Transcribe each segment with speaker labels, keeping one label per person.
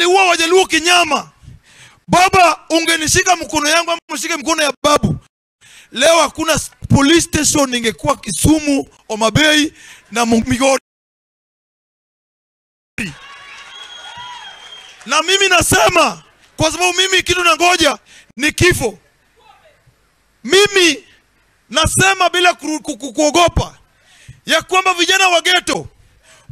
Speaker 1: Waliua Wajaluo kinyama. Baba, ungenishika mkono yangu ama mshike mkono ya babu, leo hakuna police station ingekuwa Kisumu, Homa Bay na Migori. Na mimi nasema, kwa sababu mimi kitu nangoja ni kifo. Mimi nasema bila kuogopa ya kwamba vijana wa ghetto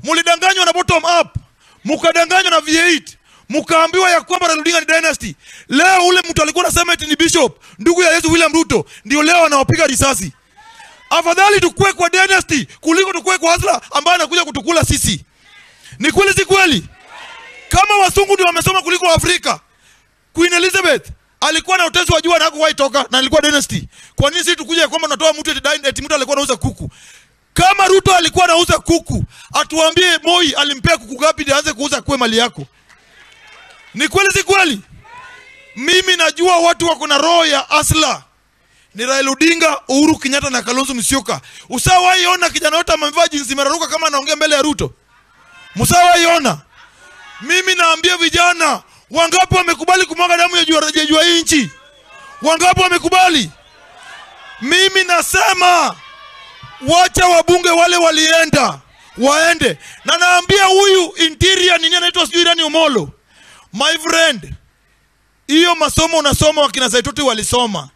Speaker 1: mulidanganywa na bottom up, mukadanganywa na V8, mukaambiwa ya kwamba Raila Odinga ni dynasty. Leo ule mtu alikuwa anasema eti ni bishop, ndugu ya Yesu William Ruto, ndio leo anawapiga risasi. Afadhali tukue kwa dynasty kuliko tukue kwa hustler ambaye anakuja kutukula sisi. Ni kweli si kweli? Kama wasungu ndio wamesoma kuliko Afrika. Queen Elizabeth alikuwa na utesi wa jua na hakuwahi toka na alikuwa dynasty. Kwa nini sisi tukuje kwamba tunatoa mtu eti mtu alikuwa anauza kuku? Kama Ruto alikuwa anauza kuku, atuambie Moi alimpea kuku ngapi ndio aanze kuuza kwe mali yako? Ni kweli si kweli? Mimi najua watu wako na roho ya asla. Ni Raila Odinga, Uhuru Kenyatta na Kalonzo Musyoka. Ushawahi ona kijana yote amevaa jinsi mararuka kama anaongea mbele ya Ruto? Mshawahi ona? Mimi naambia vijana, wangapi wamekubali kumwaga damu ya jua hii nchi? Wangapi wamekubali? Mimi nasema wacha wabunge wale walienda waende. Na naambia huyu interior nini anaitwa sijui nani Omolo, my friend, hiyo masomo unasoma wakina Saitoti walisoma.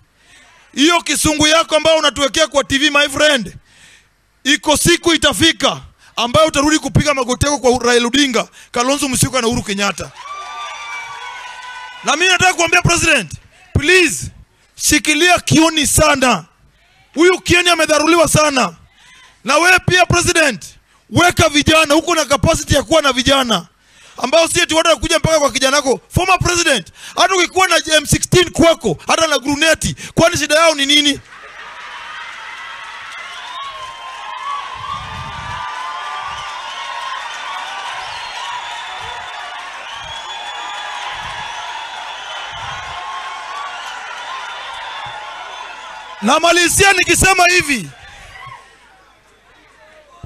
Speaker 1: Hiyo kisungu yako ambayo unatuwekea kwa TV, my friend, iko siku itafika ambayo utarudi kupiga magoti yako kwa Raila Odinga, Kalonzo Musyoka na Uhuru Kenyatta. Na mimi nataka kuambia president, please shikilia Kioni sana. Huyu Kioni amedharuliwa sana. Na wewe pia president, weka vijana, huko na capacity ya kuwa na vijana ambao si eti watu wanakuja mpaka kwa kijana wako. Former president, hata ukikuwa na M16 kwako, hata na gruneti, kwani shida yao ni nini? Namalizia nikisema hivi,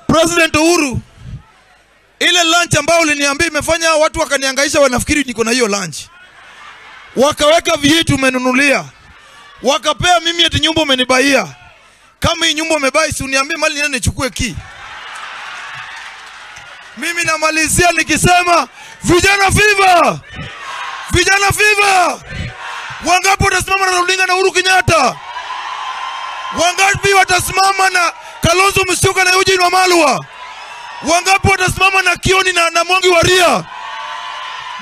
Speaker 1: President Uhuru, ile lunch ambayo uliniambia imefanya watu wakanihangaisha, wanafikiri niko na hiyo lunch. Wakaweka vitu umenunulia, wakapea mimi eti nyumba umenibaia. Kama hii nyumba umebai, si uniambie mali nini nichukue ki. Mimi namalizia nikisema vijana fever! Vijana fever! Wangapi watasimama na Odinga na Uhuru Kenyatta? Wangapi watasimama na Kalonzo Musyoka na Eugene Wamalwa? Wangapi watasimama na Kioni na Mwangi wa Ria?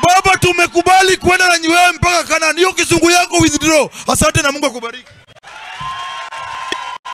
Speaker 1: Baba, tumekubali kwenda na wewe mpaka Kanani. Hiyo kizungu yako withdraw. Asante na Mungu akubariki.